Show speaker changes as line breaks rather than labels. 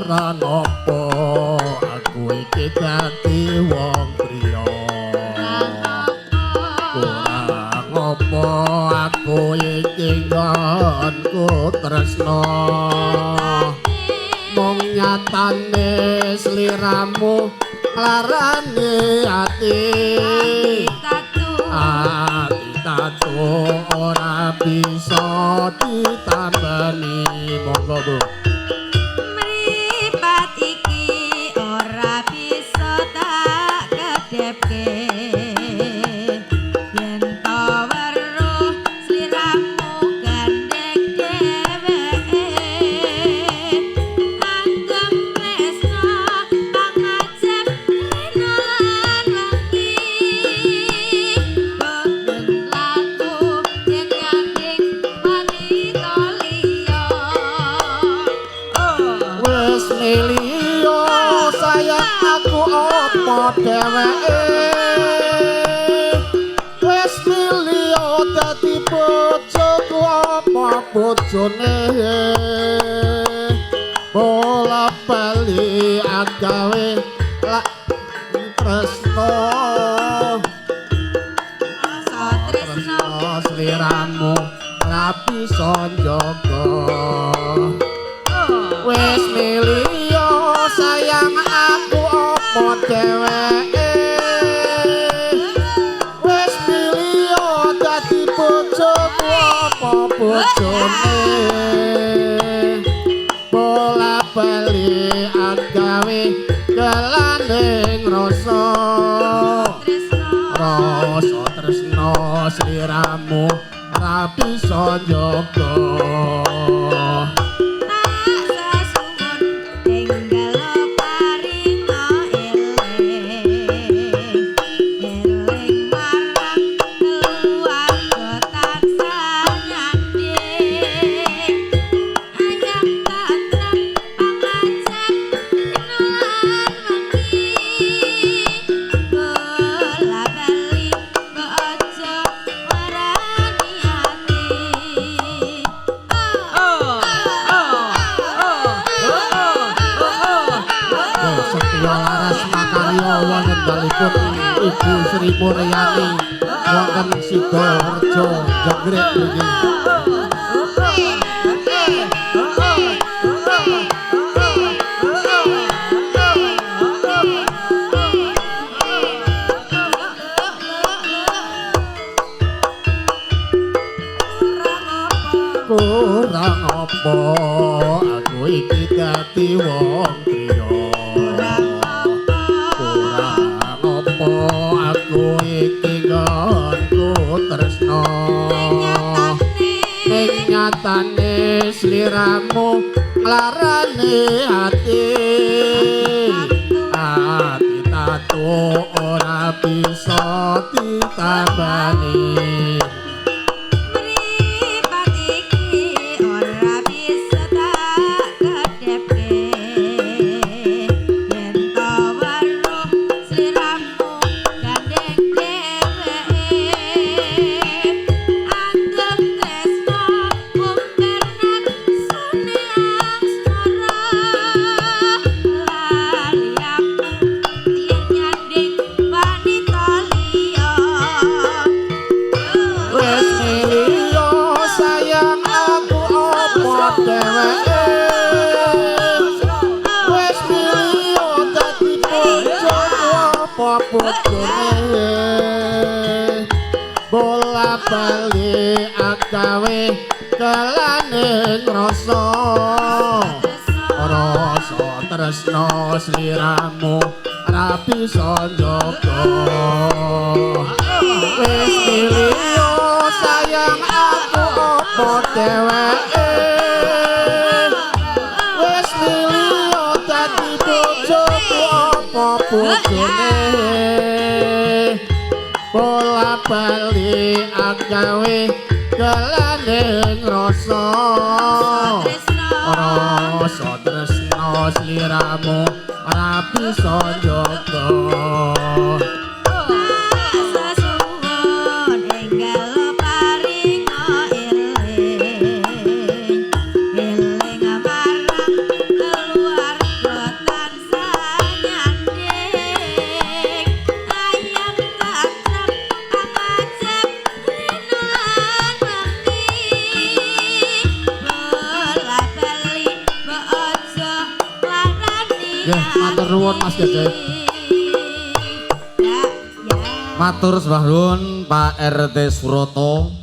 Kurang apa aku iki dadi wong priya. Kurang apa aku iki nggonku tresna. Mung nyatane sliramu nglarani ati. Ati tatu ora bisa ditambani. Monggo Bu.
Mripat iki ora bisa tak kedhepke. Yen to weruh sliramu gandeng dheweke. Anggem tresna pangajap rena lan wengi. Boten laku yen nyanding wanita liya.
Wis milio sayang aku apa dheweke. Wis milio dadi bojoku apa bojone. Bola bali agawe lak tresno.
Rasa tresno
Sliramu ra bisa njaga. Wis milio sayang aku apa dheweke. Wis milio dadi bojoku apa bojone. Bola bali agawe gelaning rasa.
Tresno
Rasa tresno sliramu ra bisa njaga.
Tak sesuwun enggal paringa eling. Eling marang keluarga tansah nyanding. Ayam tatrem pangajap rena lan wengi. Bola bali mbok aja warani ati.
Setya Laras Makarya wonten dalipun Ibu Sri Mulyani wonten Sidoarjo Jenggrek mriki. Kurang apa aku iki dadi wong priya. Kurang apa aku iki nggonku tresna. Ning nyatane sliramu nglarani ati. Ati tatu ora bisa ditambani.
Mripat iki ora bisa tak kedhepke. Yen to weruh sliramu gandeng dheweke. Anggem tresna mungker napsune angsmara. Lali aku yen nyanding wanita liya.
Wis milio sayang aku apa dheweke. Wis milio dadi bojoku apa bojone. Bola bali agawe gelaning rasa. Rasa tresna sliramu ra bisa njaga. Wis milio sayang aku apa dheweke. Wis milio dadi bojoku apa bojone. Bola bali agawe gelaning rasa. Rasa tresna sliramu ora bisa njaga.
Tak sesuwun enggal paringa eling. Eling marang keluarga
Matur nuwun, Mas Gede.
Ya, ya.
Matur sembah nuwun Pak RT Suroto.